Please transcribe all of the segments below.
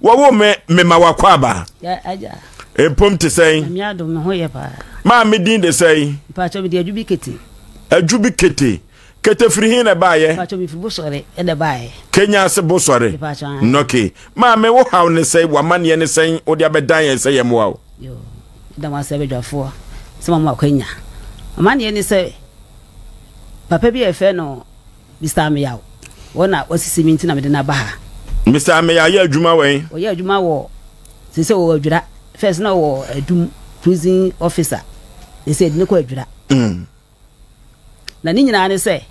Wɔwo me mema wakɔ aba. Mpom te sɛn? Maa me din de sɛn? Adwu bi kete. Kete firi he na ɛbaeɛ? Kenya ase Bosɔre. Nɔke. Maame wo haw ne sɛn? W'amanneɛ ne sɛn? Wode abɛdan yɛn sɛ yɛmmoa wo. Meda mo ase abadwafoɔ sɛ moama akwanya. Amanneɛ ne sɛ papa bi a yɛfrɛ no Mister Ameyaw, wɔn na wɔasisi me nti na mede no aba ha. Mister Ameyaw yɛ adwuma wɛn? Ɔyɛ adwuma wɔ sese wɔ Adwira. First na ɔwɔ Adum prison officer. Sese yɛde no kɔ Adwira. Mm. Na ne nyinaa ne sɛ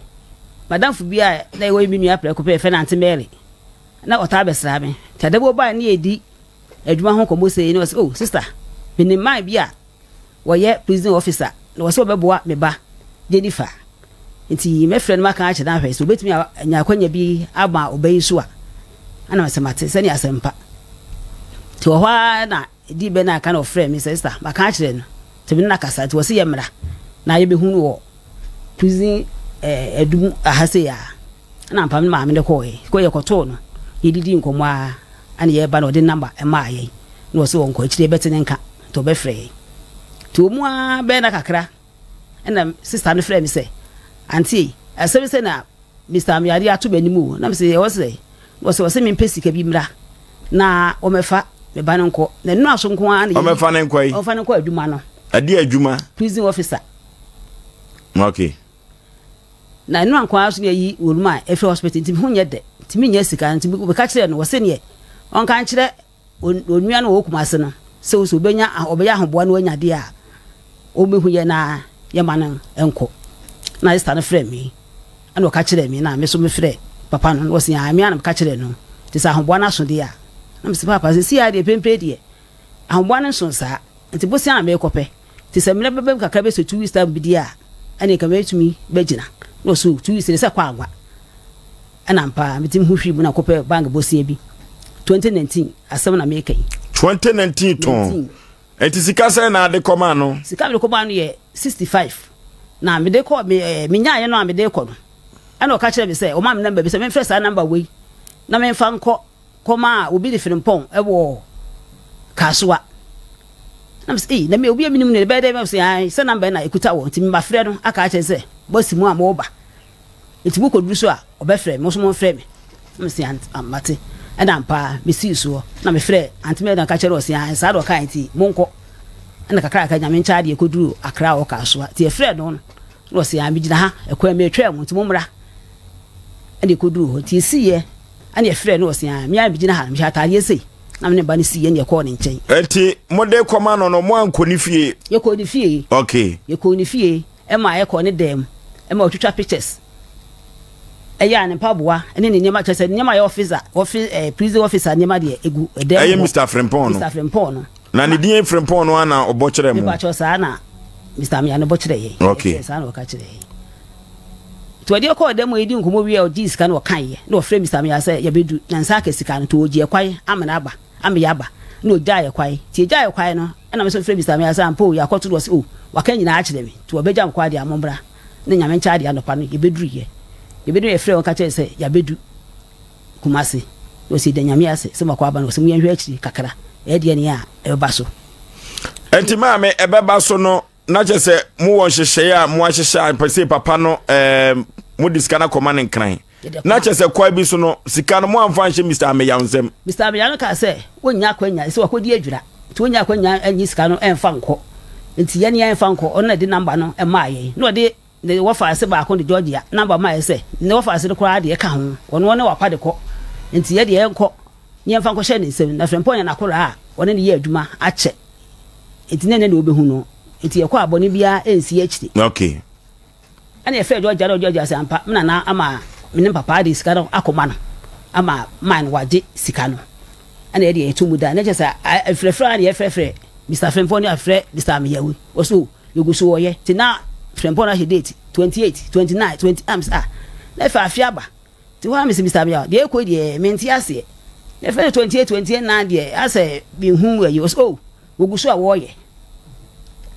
madamfo bi a na ɛwɔ me nua prɛko pɛ yɛfrɛ no Aunty Mary na ɔtaa bɛsra me. Nti ada bi ɔbae ne yɛdi adwuma ho nkɔmmɔ sei na ɔsɛ oh sister menim man bi a wɔyɛ prison officer na wɔsɛ wɔbɛboa me ba Jennifer nti mɛfrɛ no maka akyerɛ no ahwɛ sɛ obɛtumi anya akwanya bi ama ɔba yi so a ana mesɛ mate sɛne asɛmpa nti wɔ hɔ ara na ɛdii bɛ no aka na ɔfrɛ me sɛ sister maka akyerɛ no nti me ne no akasa nti wɔse yɛmmra na yɛbɛhu no wɔ prison eh, adum aha sei a Ɛna ampa me maame no kɔɔɛ, kɔ yɛkɔtoo no, yɛdidii nkɔmmɔ ara, ɛna yɛreba no ɔde number maa yɛn, na ɔse ɔnkɔ akyire yɛbɛte ne nka, nti ɔbɛfrɛ yɛn. Nti wɔn mu ara bɛyɛ nna kakra, ɛna sister no frɛɛ me sɛ, Auntie ei, asɛm sɛ na Mister Ameade ato m'anim o, na mese ɛwɔ sɛ, na ɔse ɔse mempɛ sika bi mmra na wɔmɛfa me ba no nkɔ, na ɛno aso nko ara na yɛyi, Ɔmɛfa no nkɔ yi? Ɔmfa no nkɔ adwuma no. Ɛdeɛ adwuma? Prison officer. Okay. Na ɛno anko ara so na yɛyi wɔn mu a ɛfiri hospital nti me ho nyɛ dɛ nti mennya sika nti meka kyerɛɛ no wɔse neɛ ɔnka nkyerɛ onua no wɔ Kumase no sɛ ɔsɛ ɔbɛnya ɔbɛyɛ ahoboa no wanya deɛ a ɔbɛhu yɛ na yɛma no nkɔ na sista no frɛ me ɛna ɔka kyerɛɛ me na me so mefrɛ papa no na ɔse a me a na meka kyerɛɛ no nti sɛ ahoboa no aso deɛ a na mese papa sɛ si a deɛ pempere deɛ ahoboa no nso saa nti bosea na merekɔpɛ Nti sɛ mmerɛ bɛbam kakra bɛsɛ 2 weeks time bi deɛ a, ɛneɛ nka mɛtumi bɛgyina. Na ɔse oh, 2 weeks deɛ sɛ kɔ anwa. Ɛna ampa ara metumi ho hwii mu na kɔpɛ bank bosea bi. 2019 asɛm na meka yi. 2019 tɔn. Nti sika sɛn na ade kɔmaa no? Sika mede kɔmaa no yɛ 65. Na mede kɔ me eh, menyaeɛ no a mede kɔ no, ɛna ɔka kyerɛ me sɛ ɔma me namba bi sɛ memfrɛ saa namba wei na memfa nkɔ kɔmaa obi de frempɔn wɔ Kasoa. Na mese, ei, na me obi a menim no ɛbɛyɛ dɛ mɛ sɛ ae, sɛ namba na ɛkuta wɔ nti mafrɛ no aka akyerɛ sɛ moasi mu a moreba. Nti mokɔduru so a ɔbɛfrɛ me, mo nso momfrɛ me. Na mese, mate. Ɛna ampa ara mesii soɔ na mefrɛ Aunty Mary na ka kyerɛ no ɔse ae, saa na ɔkae nti monkɔ. Ɛna kakrakra Nyame nkyɛ adeɛ kɔduru Accra wɔ Kasoa. Nti yɛfrɛɛ no no na ɔse ae, megyina ha, ɛkwan metwaa mu nti mommra. Ɛna ɛkɔduru hɔ nti yɛsiiɛ. Ɛna yɛfrɛɛ no ɔse aa me ara megyina ha mehyɛ ataadeɛ sei na me ne ba no sii ɛna yɛkɔɔ ne nkyɛn. Ɛnti mode kɔma no no mo ankɔ ne fie? Yɛkɔɔ ne fie. Okay. Yɛkɔɔ ne fie ɛma yɛkɔɔ ne dan mu ɛma ɔtwitwa pictures ɛyɛ a ne mpaboa ɛne ne nneɛma kyerɛ sɛ nneɛma yɛ officer office ɛɛ prison officer nneɛma deɛ egu ɛdan mu hɔ. Ɛyɛ Mr. Frimpong no. Mr. Frimpong no. Na ne din Frimpong no ara na ɔbɔ kyerɛɛ mo? Mepakyɛw saa na Mister Amia no bɔ kyerɛɛ yɛn. Okay. Saa na ɔka kyerɛɛ yɛn. Nti ɔde kɔɔ dan mu a yɛdi nkɔmmɔ wie a ɔgyee sika no ɔkaeɛ na ɔfrɛɛ Mister Amia sɛ yɛbɛdu na nsa aka sika no nti ɔgye yɛ kwan ama no aba ama yɛaba na ɔgyaa yɛ kwan nti yɛgyaa yɛ kwan no ɛna me nso mefrɛ Mister Amia sɛ ampa o yɛakɔto no ɔse o waka nyinaa akyerɛ me nti ɔbɛgya me kwan deɛ a mommra na Nyame nkyɛ adeɛ anɔpa no yɛbɛduruiɛ yɛbɛduru yɛfrɛɛ wɔn ka kyerɛɛ sɛ yɛabɛdu Kumasi na ɔsi da Nyame ase sɛ makɔ aba no ɔsɛ mo yɛnhwɛ akyiri kakra ɛyɛ deɛ nea ɛbɛba so. Ɛnti maame ɛbɛba so no na kyɛ sɛ mowɔ nhyehyɛeɛ a mo ahyehyɛ a pɛ sɛ papa no ɛɛ mo de sika no akɔma no nkran na kyɛ sɛ kwan bi so no sika no mo amfa nhyɛ Mr. Ameyaw nsam. Mr. Ameyaw no kaa sɛ wɔnnya akwanya sɛ wakɔdi adwira nti wɔnnya akwanya nyi sika no ɛmfa nkɔ nti yɛne yɛmfa nkɔ ɔno na ɛde namba no maa yɛn na ɔde Ne wɔfaase baako de Georgia number maeɛ sɛ ne wɔfaase no koraa deɛ ka ho, ɔno ɔne wapa de kɔ, nti yɛ deɛ yɛnkɔ na yɛmfa nkɔhyɛ ne nsam, na Frimpong yɛ n'akoraa a ɔne no yɛ adwuma akyɛ, nti na ɛnyɛ nea ɔbɛhu no, nti yɛkɔ a bɔne biara ɛnsi akyire. Okay. Ɛna yɛfrɛɛ Georgia na Georgia sɛ ampa me nana ama me ne papa de sika no akɔma no ama man no wagye sika no, ɛna yɛde yɛto mu da, na kyerɛ sɛ afrɛfrɛ a na yɛfrɛfrɛ Mister Frimpong ne afrɛ Mister Ameyawi, ɔsɛ o Yɛgu so wɔyɛ nti na frɛmpɔn no ahyɛ date 28, 29, 20 am sɛ ah na afei afe aba nti hɔ a mese Mister Ameyaw deɛ ɛkɔ yi deɛ mente aseɛ na afei no 28, 29 deɛ asɛ menhu ayi ɔsɛ oh wɔgu so a wɔyɛ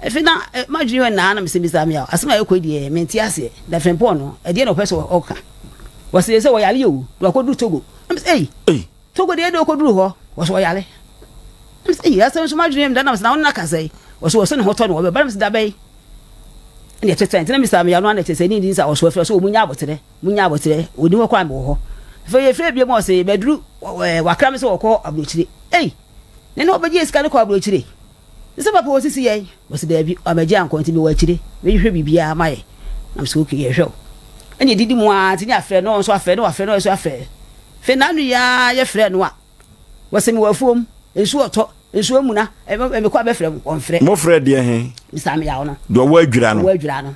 afei na eh, madwene hɔ naa na mese Mister Ameyaw asɛm a ɛkɔ yi deɛ mente aseɛ na frɛmpɔn no ɛdeɛ na ɔpɛ sɛ ɔka wɔsɛ sɛ wɔyare o na wakɔduru Togo na mese ei Togo deɛ ɛde ɔkɔduru hɔ. Wɔsɛ ɔyare. Na mesɛ, ei, asɛm nso m'adwene yɛ me da. Na mesɛ, na wo ne no akasa yi? Wɔsɛ wɔsɛ ne ho tɔ no, wɔbɛba. Na mesɛ, da bɛn? Ɛna ɛtetɛ nti na Mr. Meyano ana kyerɛ sɛ ne ndi nsa ɔso afiri so wɔn nya aboterɛ, mo nya aboterɛ, wɔni hɔ kɔ a mewɔ hɔ. Afei yɛfrɛ bio ma ɔse bɛduru ɛɛ wakra me sɛ wɔkɔ aburokyire. Ei, ne ne wɔbɛgye sika no kɔ aburokyire. Ne sɛ papa wɔsisi yɛn. Wɔse daabi, wamɛgye ankɔ nti mewɔ akyire, mɛhwehwɛ biribiara mayɛ. Na mesɛ okay yɛhwɛ o. Ɛna ɛdidi mu ara nti ne afrɛ no, ɔno nso afrɛ, ne wafrɛ, ne ɔno nso afrɛ. Afei n'ano yi ara yɛfrɛ no a, Wɔse mewɔ afuom, nsuo ɔtɔ, nsuo amuna, mekɔ a bɛfrɛ mo, wɔmfrɛ. Mofrɛ deɛ he? Mr. Ameyaw no. Deɛ ɔwɔ adwira no. Ɔwɔ adwira no.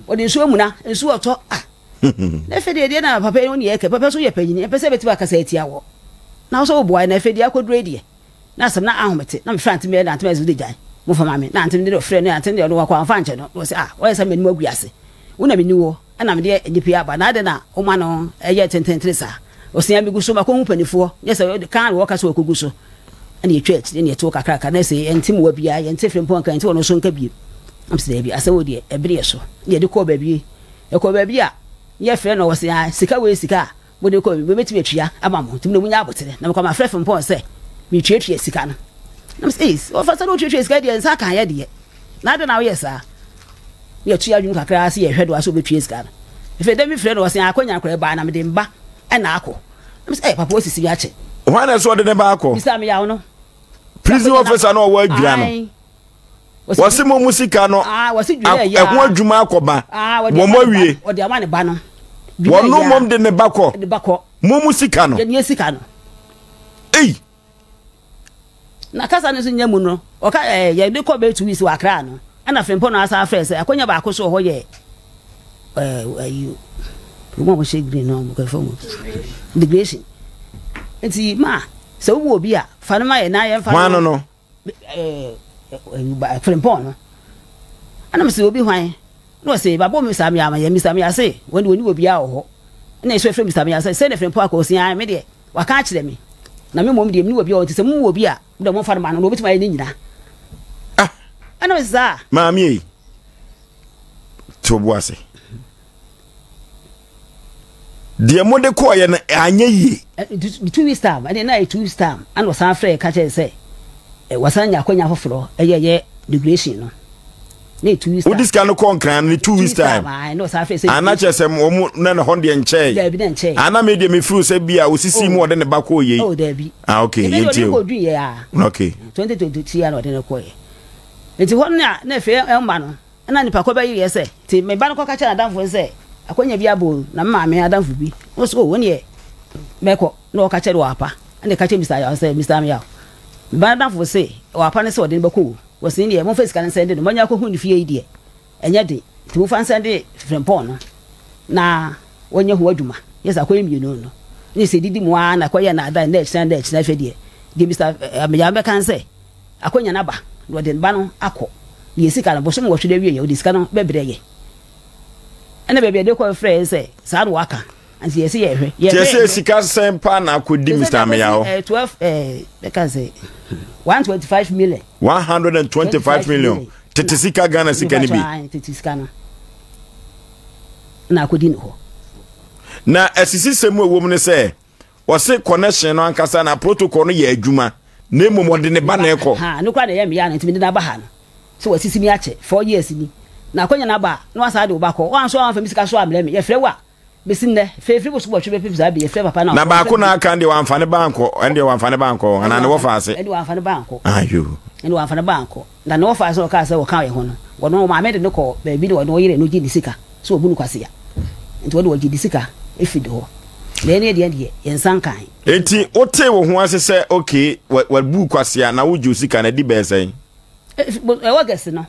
Wɔde nsuo amuna, nsuo ɔtɔ, ah. Na afei deɛ deɛ na papa yi wo ne yɛkɛ, papa nso yɛ panyini, ɛmpɛ sɛ bɛtumi akasa atia wɔ. Na wo sɛ woboa yɛ, na afei deɛ akɔduro yi deɛ, na asɛm na ahomete, na mefrɛ ante mɛ, na ante mɛ sɛ wode gyae, mofa ma me, na ante de ɔfrɛ no, ante deɛ ɔno wakɔ amfa ankyɛ no, na ɔsɛ ah, wɔyɛ sɛ m'anim agu ase, wo na menni woɔ. Ɛna mede nnipa yi aba, na adɛn na woma no yɛ tententere saa? Ɔse, megu so makɔhu mpanifoɔ, nyɛ sɛ kan na wɔka sɛ wɔkɔgu so. Ɛna yɛtwa akyire na yɛtew kakrakra, na ɛsɛ yɛnte mmoa biara, yɛnte frempɔn nka, yɛnte wɔn nso nka biem. Na mesɛ daabi, asɛm wei deɛ ɛbere yɛ so. Na yɛde kɔɔ baabi, yɛkɔɔ baabi a na yɛfrɛ no, ɔse, ah, sika wei sika a mode kɔ baabi, mɛtumi atua ama mo, nti mo deɛ monya aboterɛ. Na mekɔ mafrɛ frempɔn sɛ metuatua sika no. Na mesɛ, ei, wɔfa sɛ na wotuatua sika deɛ nsa ka yɛ deɛ. Na adɛn na woyɛ saa? Na yɛto yɛn adwene kakra sɛ yɛhwɛ do a sɛ obetua sika no. Afei da bi frɛ no ɔse akwanya koraa ɛbaa na mede mba na akɔ. Na mesɛ eh papa wasisi me akyɛ. Hwan na ɛsɛ ɔde ne ba akɔ? Bisa me yaw no. Prison officer na ɔwɔ adwira no. Wɔse mo mu sika no ɛho adwuma akɔba. Wɔn mo awie. Ɔde ama ne ba no. Wɔn no mom de ne ba kɔ. Mo mu sika no. Yɛn sika no. Ei. Na kasa no nso nya mu no, ɔka ɛɛ yɛde kɔ bɛyɛ 2 weeks wɔ Accra no, ɛna Frimpong no asan afrɛ sɛ akonnwa baako so wɔ hɔ yɛ ɛɛ ayi wɔn a wɔhyɛ green no wɔn kɔfɛ wɔn integration nti ma sɛ wowu obi a fa no ma yɛ na yɛn fa no no ɛɛ Frimpong no ɛna mo sɛ obi hwan na ɔsɛ babɔ mi saa mi ama yɛ mi saa mi ase wɔn de wɔn ni wɔ biara wɔ hɔ ɛna nso efrɛ mi saa mi ase sɛ na Frimpong akɔ ɔsi an mi deɛ. Waka akyerɛ me, na me mmom deɛ menni obi a ɔnte sɛ mo wɔ bi a, mo deɛ momfa no ma no, na ɔbɛtumi ayɛ ne nyina. Ah! Ɛna mese saa. Maame ei, te wo bo ase. Deɛ mode kɔɔyɛ no anyɛ yie. 2 weeks time, ɛne na ɛyɛ 2 weeks time, ɛna ɔsan frɛ ka kyerɛ sɛ wasan nya akwanya foforɔ ɛyɛ ɛyɛ migration no. Ne 2 weeks time. Wodi sika no kɔ nkran ne 2 weeks time. Ana kyerɛ sɛ wɔn na na hɔ deɛ nkyɛe. Dabi na nkyɛe. Ana mi deɛ mi firi sɛ bi a osisi mu ɔde ne ba kɔɔ yei. Oh dabi. Ah okay yɛn ti o. Ɔde kɔ du yɛ a. Okay. 2022 ya na ɔde ne kɔ yɛ. Nti hɔ na na efe ɛmba no ɛna nipa kɔ bɛyɛ yɛ sɛ ti me ba no kɔ ka kyerɛ n'adamfo no sɛ akonya bi abɔ na me maame adamfo bi. Ɔsɛ oh wɔn yɛ mɛkɔ na ɔka kyerɛ wɔ apa ɛna ɛka kyerɛ Mr. Ayaw sɛ Mr. Ayaw. Me ba n'adamfo se wɔ apa ne sɛ ɔde ne bɛkɔ o. Wɔse neɛ momfa sika no nsɛnde no, moanya akɔhu no fie yi deɛ, ɛnyɛ den, nti momfa nsɛnde frempɔn no na wɔnyɛ ho adwuma. Nyɛ sɛ akɔyɛ mmienu no, ne sɛ ɛdidi mu ara na ɛkɔyɛ nnaadaa nnɛ akyina nnɛ akyina afei deɛ, deɛ Mister Ameyaw bɛka ne sɛ akɔnya no aba na ɔde ne ba no akɔ, na yɛ sika no bosome nwɔtwe no awieɛ ɔde sika no bɛbrɛ yɛ. Ɛna baabi a ɛde kɔ frɛ yɛn sɛ saa na wɔaka. Nti yɛsɛ yɛhwɛ. Kyerɛ sɛ sika sɛn paa na akɔdi Mr. Ameyaw? 12 bɛka sɛ 125 million. 125 million. Tete sika Ghana sika no bi. Tete sika no. Na akɔdi ne hɔ. Na asisi sɛm a ɛwɔ mu ne sɛ wɔse connection no ankasa na protocol no yɛ adwuma na mmom ɔde ne ba na ɛkɔ. Ha no kora na ɛyɛ mmea no nti mede no aba ha no. Sɛ wasisi me akyɛ 4 years ni. Na akɔnya no aba a na wasan de wo ba kɔ. Woanso a wamfa me sika so ammrɛ me. Yɛfrɛ wo a Besi nnɛ, fɛ firi bosom wɔtwe bɛpem saa bere, yɛfrɛ papa no a Na ɔfrɛ baako no na bi. aka deɛ wamfa ne ba ankɔ, ɛne deɛ wamfa ne ba ankɔ, anaa ne wɔfa ase. Ɛne wamfa ne ba ankɔ. Ayo. Ɛne wamfa ne ba ankɔ. Na ne wɔfa ase na ɔkaa sɛ ɔka yɛn ho no, wɔno maame de no kɔɔ baabi na ɔne ɔyere no gye ne sika, sɛ wɔbu no kwasea. Nti wɔde wɔgye ne sika firi ne hɔ. Na yɛn deɛ deɛ, yɛn nsa nkae. Enti wotee wo ho ase sɛ okay, wabu kwasea na wogye wo sika no adi bɛyɛ sɛn? Ɛwɔ August no,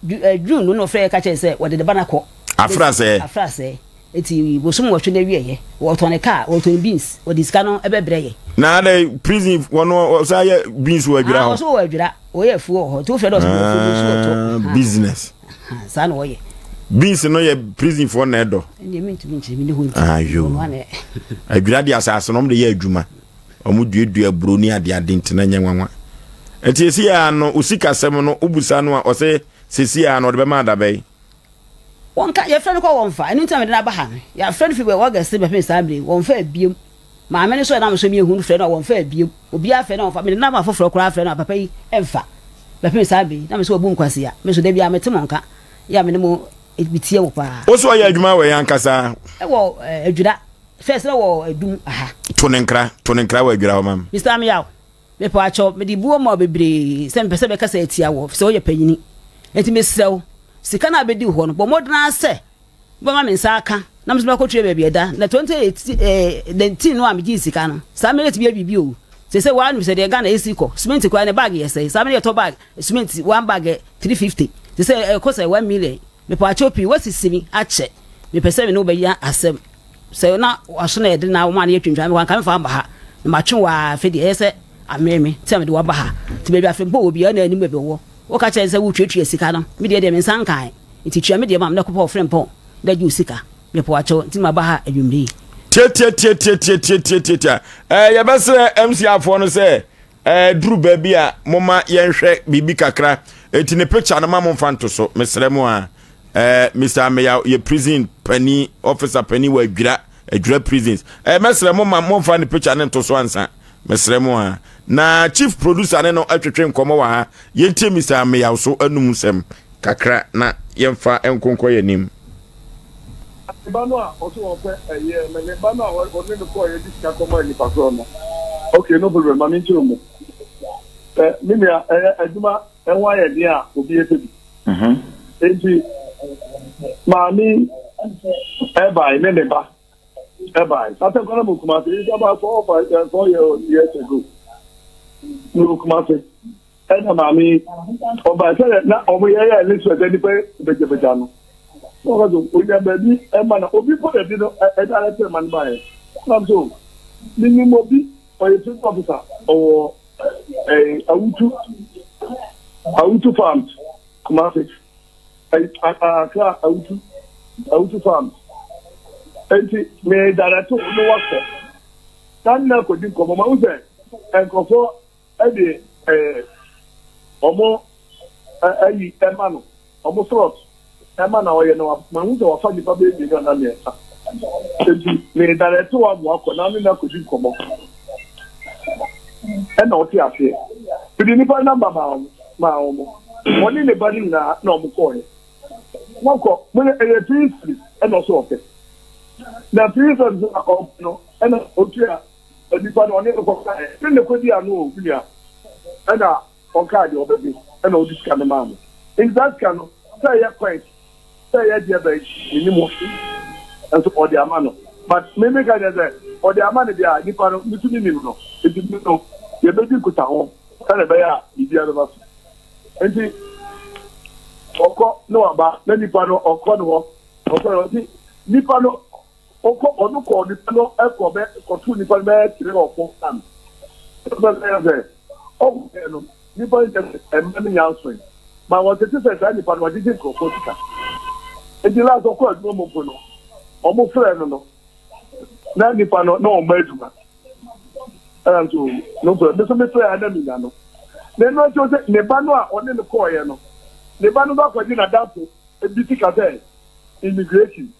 June no na ɔfrɛ ka kyerɛ sɛ wɔde ne ba no akɔ. Afrasɛɛ. Afrasɛɛ. Eti bosom nwɔtwe no awieɛ, wɔtɔn ne kaa, wɔtɔn beans, wɔde sika no bɛbrɛ yɛ. Na adɛ prison wɔn ɔsan yɛ beans wɔ adwira hɔ. Ɔso wɔ adwira, wɔyɛ afuo wɔ hɔ. Nti wofrɛ dɛ ɔso wɔ afuo nso wɔtɔ. Business. Saa na wɔyɛ. Beans no yɛ prison foɔ na ɛdɔ. Ɛndeɛ mentumi nkyerɛ mi ne hɔ nti. Ayo. Adwira de asase no wɔn de yɛ adwuma. Wɔn duadua aburo ne ade ade nti na nyɛ nwanwa. Nti esi ya no osikasɛm no wobusa no a ɔsɛ sesi ya no ɔde bɛma adabɛn. Wɔnka, yɛfrɛ no kɔ wɔmfa, ɛno nti na mede no aba ha no. Yɛafrɛ no fi August bɛpem saa mmerɛ yi, wɔmfaa biom. Maame no nso a ɛnam so mmienu no frɛ no a wɔmfaa bio. Obiara frɛ no a ɔmfa. Mede namba foforɔ koraa frɛ no a papa yi mfa. Bɛpem saa bere yi, na me nso wabu nkwasea. Me nso da biara mete mo nka. Yɛ a me ne mo metie mo paa. Wo so ɔyɛ adwuma wɔ yɛn ankasa? Ɛwɔ Adwira. First na wɔ Adum aha. To ne nkra, to ne nkra wɔ Adwira hɔ ma me. Mister Ameyaw, mepɛ akyɛw, mede buo ma wo bebree sɛ mepɛ sɛ mɛkasa atia wo efisɛ woyɛ panyini. Enti mesrɛ wo, sika no a bɛdi wo hɔ no, bɔ mmɔden ara sɛ wobɛma me nsa aka na me nso makɔtua baabi ɛda. Na 2019 no a megyee sika no, saa mmerɛ no yɛtumi yɛ biribi o. Seesei woara nim sɛ deɛ Ghana ɛsi kɔ, cement koraa ne bag yɛ sɛn? Saa mmerɛ no yɛtɔ bag cement one bag 350, seesei ɛkɔ sɛ 1 million. Mepɛ akyɛw pii, woasisi me akyɛ, mepɛ sɛ me ne wo bɛyɛ asɛm. Sɛ na w'aso na ɛde na woma no yɛ twintwan, mekɔ anka memfa wo mba ha. Na matwe wo ara, afei deɛ ɛyɛ sɛ amee me sɛ mede wo aba ha. Nti baabi a Frimpong wɔ biara na anim baabi ɔwɔ. Woka kyerɛ no sɛ woretuatua sika no, me deɛ deɛ me nsa nkae. Nti tua me deɛ ma me na kɔpɛ Ɔfrempong na gye wo sika. Mepɛ w'akyɛw nti na maba ha anwummere yi. Tiatiatiatiatiatiatiatia. Ɛɛ yɛbɛsrɛ MCR foɔ no sɛ ɛɛ duru baabi a moma yɛnhwɛ biribi kakra. Eti ne picture no ma momfa nto so. Mesrɛ mo a. Ɛɛ Mr. Ameyaw yɛ prison panin officer panin wɔ Adwira Adwira prisons. Ɛɛ mɛsrɛ mo ma momfa ne picture no nto so ansa. Mesrɛ mo a. Na chief producer ne no atwetwe nkɔmmɔ wɔ ha. Yɛntie Mr. Ameyaw so anum nsɛm kakra na yɛmfa nkonkɔ yɛn anim. Ne ba no a ɔse ɔpɛ ɛyɛ me ne ba no a ɔne no kɔɔ yɛde sika kɔmaa nipa korɔ no ok no problem ma menkyerɛ mu ɛ me nua ɛyɛ adwuma ɛho ayɛ den a obi ɛpɛ bi enti maame yi ɛbae ne ne ba ɛbae sasɛ kwana mu Kumasi it's about four five eh, 4 years ago mu Kumasi ɛna maame yi ɔbae sɛ na ɔmo yɛ yɛ ne sɛ sɛ nipa bɛgyabɛgya no ɔka so onya baabi ɛma na obi po na ɛde no ɛda ɛkyerɛ ma no baeɛ ɛnam so menim obi ɔyɛ police officer ɔwɔ ɛɛ awutu awutu farms Kumasi ɛɛ Accra awutu awutu farms eti me direct no wakɔ na nna kɔdi nkɔmɔ ma ho sɛ nkurɔfoɔ ɛde ɛɛ ɔmo ɛyi ɛma no ɔmo slot ɛma na ɔyɛ no ma ho sɛ wafa nipa bɛyɛ mmienu anaa mmiɛnsa eti me direct wa mo akɔ na ne na kɔdi nkɔmɔ ɛna ɔte aseɛ mede nipa namba maa ɔmo maa ɔmo ɔne ne ba no nyinaa na ɔmo kɔɔɛ wɔkɔ mo yɛ ɛyɛ free service ɛna ɔsɛ ɔpɛ na free service na ɔpɛ no ɛna otua nipa no ɔne no kɔ kae ne ne kɔdi ano o nua ɛna ɔkaa deɛ ɔbɛgye ɛna ɔde sika no maa no nti saa sika no sɛ ɛyɛ coins sɛ ɛyɛ deɛ bɛn menim ho hwee nso ɔde ama no but me meka kyerɛ sɛ ɔde ama no deɛ a nipa no me nso menim no nti me no yɛbɛdi nkutaho sɛdeɛ ɛbɛyɛ a biribiara bɛba so nti ɔkɔ na waba na nipa no ɔkɔ ne hɔ ɔkɔ ne hɔ nti nipa no ɔkɔ ɔno kɔ nipa no ɛkɔ bɛ kɔto nipa no bɛyɛ 3 or 4 times ɛbɛyɛ sɛ ɔkɔ no nipa no kyɛ sɛ ɛmma no nya nsoe ma wɔtete sɛ saa nipa no ɔgyegye nkurɔfoɔ sika nti last ɔkɔ adwuma mu mpo no ɔmo frɛ no no na nipa no na ɔmma adwuma ɛna nso no frɛ me so me frɛ a na menya no na ɛno akyi sɛ ne ba no a ɔne no kɔɔeɛ no ne ba no nso akɔgye n'adamfo bi sika sɛ immigration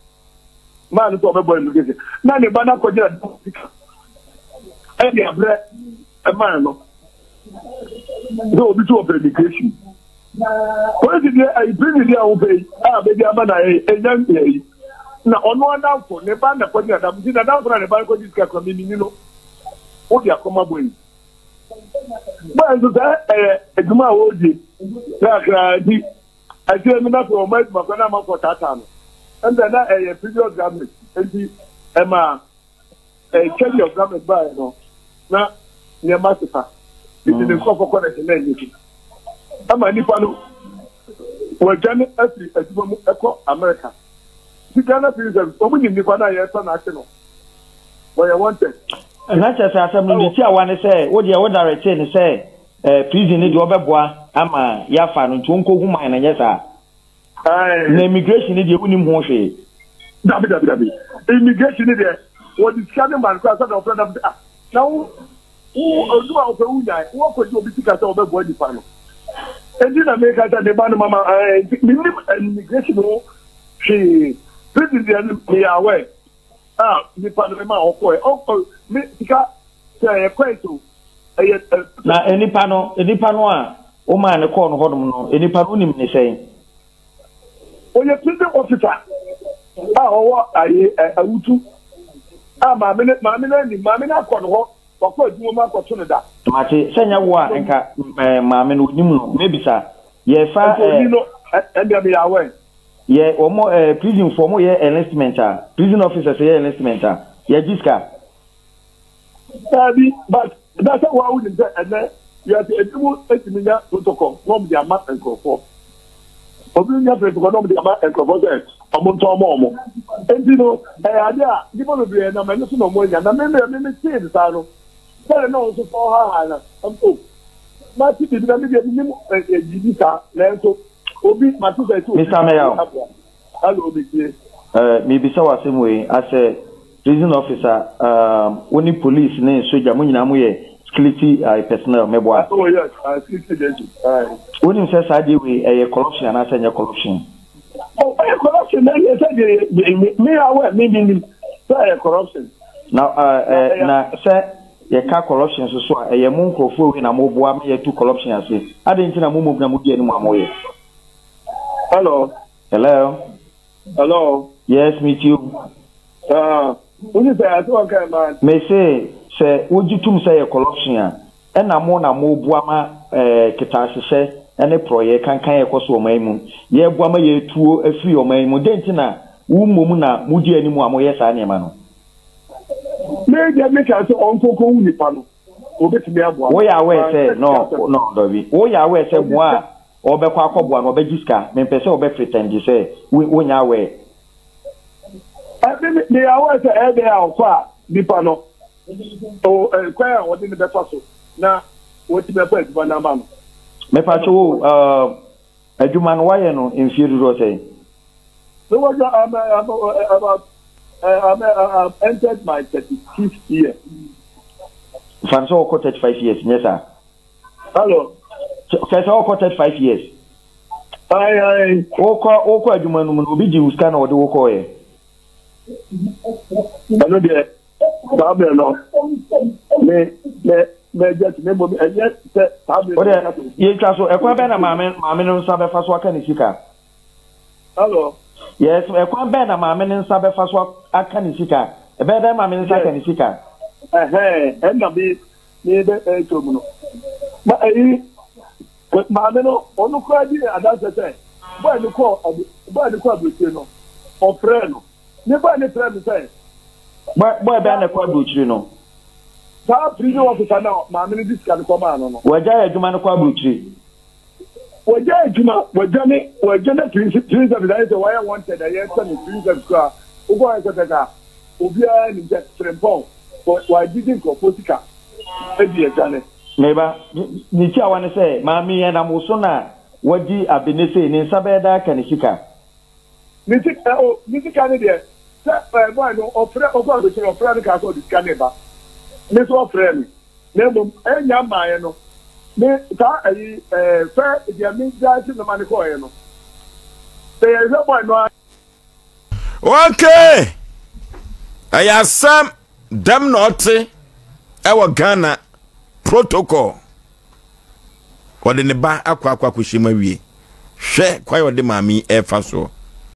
maa no sɛ ɔbɛbɔ immigration na ne ba no akɔgye n'adamfo sika ɛde abrɛ ɛmaa no sɛ obi sɛ ɔpɛ immigration polisi deɛ ayi prison deɛ a wopɛ yi a bɛdi ama na ɛyɛ ɛnya ɛyi na ɔno adamfo ne ba na kɔgye n'adamfo nti n'adamfo na ne ba no kɔgye sika kora mimini no wode akɔma bɔ yi bɔyɛ nso sɛ ɛyɛ adwuma a wɔredie na akra nti akyire no na sɛ ɔma adwuma kora na amanfoɔ taataa no ɛnna na ɛyɛ previous government nti ɛma change of government baeɛ no na nneɛma sesa nti ne nkurɔfoɔ kɔ na ɛnyɛ so ɛma nipa no wɔadwane afiri adwuma mu ɛkɔ America nti Ghana Police Service wɔn nim nipa no a yɛretɔ n'akye no wɔyɛ wanted. Na kyerɛ sɛ asɛm no ne tiawa ne sɛ wo deɛ wo directee no sɛ eh, prison no deɛ ɔbɛboa ama yɛafa no nti ɔnkɔhu man no nyɛ saa? Na immigration no deɛ wonim ho hwee? Dabi dabi dabi immigration no deɛ wɔde sika no ma no koraa sɛdeɛ ɔfrɛ no ah na wo wo odu a wopɛ wo nyae wɔkɔgye obi sika sɛ wɔbɛboa nipa no nti na meka sɛ ne ba no mama nti menim immigration ho hwee prison deɛ no meyɛ aware. A nipa no ma ɔkɔɛ ɔkɔ me sika sɛ ɛyɛ kɔɛ so ɛyɛ. Na nipa no nipa no a womaa ne kɔɔ no hɔnom no nipa no wonim ne sɛn. Ɔyɛ prison officer a ɔwɔ ayi ɛ awutu a maame no maame no anim maame no akɔ no hɔ wakɔ adwuma mu akɔto no da. Mate sɛ nyɛ wo a nka ɛɛ maame no onim no mebisa yɛfa ɛɛ. Nti no ɛndeɛ meyɛ aware. Yɛ wɔn ɛɛ prison foɔ wɔn yɛ enlistment a prison officers yɛ enlistment a yɛgye sika. Daabi but na sɛ wɔn awo nim sɛ ɛnɛ wiase ebi mu etumi nya protocol na wɔn de ama nkurɔfoɔ obi nya protocol na wɔn de ama nkurɔfoɔ sɛ wɔn ntɔn ma wɔn nti no ɛyɛ ade a nipa bebree nam ɛno so na wɔn anya na mímí mímí tee ne saa no sɛde na wɔn nso fɔ ha ha na o ma ti biribi na mi deɛ mi nim ɛ biribi saa nanso. Obi, mate sɛ ɛsɛ obi Mister Meyao. aboa. Hello, metie. Eh, mebisa wo asɛm wei, asɛ prison officer, um, wo ne police ne soja, mo nyinaa moyɛ security uh, personnel, meboa? Oh yes, security agency. Wonim sɛ saa adeɛ wei ɛyɛ corruption anaasɛ ɛnyɛ corruption? Oh, ɛyɛ corruption na ɛyɛ sɛ deɛ me awɛ me menim sɛ ɛyɛ corruption. Na, uh, uh, na sɛ Yɛka corruption nso so a, ɛyɛ mo nkorɔfoɔ wei na moboa ma yɛtu corruption ase. Adɛn nti na mo mmom na modi anim a moyɛ? Hello. Hello. Hello. Yes, me tie o. Ah, wọ́n sɛ ase wɔn kan maa. Me se sɛ wogye tum sɛ yɛ corruption a, ɛna mo na moboa ma eh, ketaahyehyɛ ne porɔyɛ kankan a ɛkɔ so ɔman mu. Yɛboa ma yɛtuo afiri ɔman mu. Dɛn nti na wo mmom na modi anim a moyɛ saa nneɛma no? Me deɛ me ka sɛ ɔnkɔkɔ wu nipa no obetumi aboa no. Woyɛ aware sɛ no no dabi woyɛ aware sɛ boa a ɔbɛkɔ akɔboa no ɔbɛgye sika mempɛ sɛ wobɛ pretend sɛ wonyɛ aware. Ɛmi me meyɛ aware sɛ ɛyɛ dɛn a ɔkɔ a nipa no o kwan a ɔde no bɛfa so na watumi afa adwuma no ama no. Mepatwo wo Adwuma no woayɛ no mfie dodoɔ sɛn? Me wɔ dwa I'm I'm about I'm I'm entered my 35th year. Fa no sɛ wɔkɔ 35 years nyɛ saa? Hello. Kyerɛ sɛ wɔkɔ 35 years. Ayi ayi. Wokɔ wokɔ adwuma no mu no obi gye wo sika na ɔde wo kɔɔyɛ. Ɛno deɛ saa berɛ no me me mɛgya ti na mmom ɛnyɛ sɛ saa berɛ no. Wode yɛtwa so ɛkwan bɛn na maame maame no nsa bɛfa so aka ne sika? Hello. Yes, ɛkwan bɛn na maame no nsa bɛfa so aka ne sika? Ɛbɛyɛ dɛn maame no nsa aka ne sika? Ɛhɛn, ɛnna me me bɛ ɛtɔ mu no. Ma ɛyi maame no ɔno koraa di adanse sɛ bɔyɛ no kɔ bɔyɛ no kɔ aburokyire no ɔfrɛ no. Ne boy no frɛɛ me sɛ. Boy boy bɛn na ɛkɔ aburokyire no? Saa prison officer no a maame no de sika no kɔmaa no no. Wagyae adwuma no kɔ aburokyire. Wagyae adwuma, wagya ne wagya ne prison prison service ayɛ sɛ wayɛ wanted a yɛpɛ no prison service koraa wokɔ ayɛ sɛ kɛkɛ obiara nim sɛ Frimpong wagyegye nkurɔfoɔ sika adi adwane. Me ba, ne tiawa ne sɛ, maame yi ɛnam wo so na wadi abene sei, ne nsa bɛyɛ daa aka ne sika. Ne sika o, ne sika no deɛ, sɛ ɛɛ boy no ɔfrɛ ɔkɔ aburokyire no ɔfrɛ no kaa sɛ ɔde sika no reba, me nso ɔfrɛɛ me, na mmom ɛnya mmaeɛ no, me saa ayi ɛɛ fɛ deɛ me gyae te no ma no kɔɔeɛ no, sɛ yɛhwɛ boy no a. Okay, ɛyɛ asɛm dɛm na ɔte ɛwɔ Ghana protocol. Ɔde ne ba akɔ akɔ akɔhyɛ mu awie. Hwɛ kwan a ɔde maame yi ɛrefa soɔ.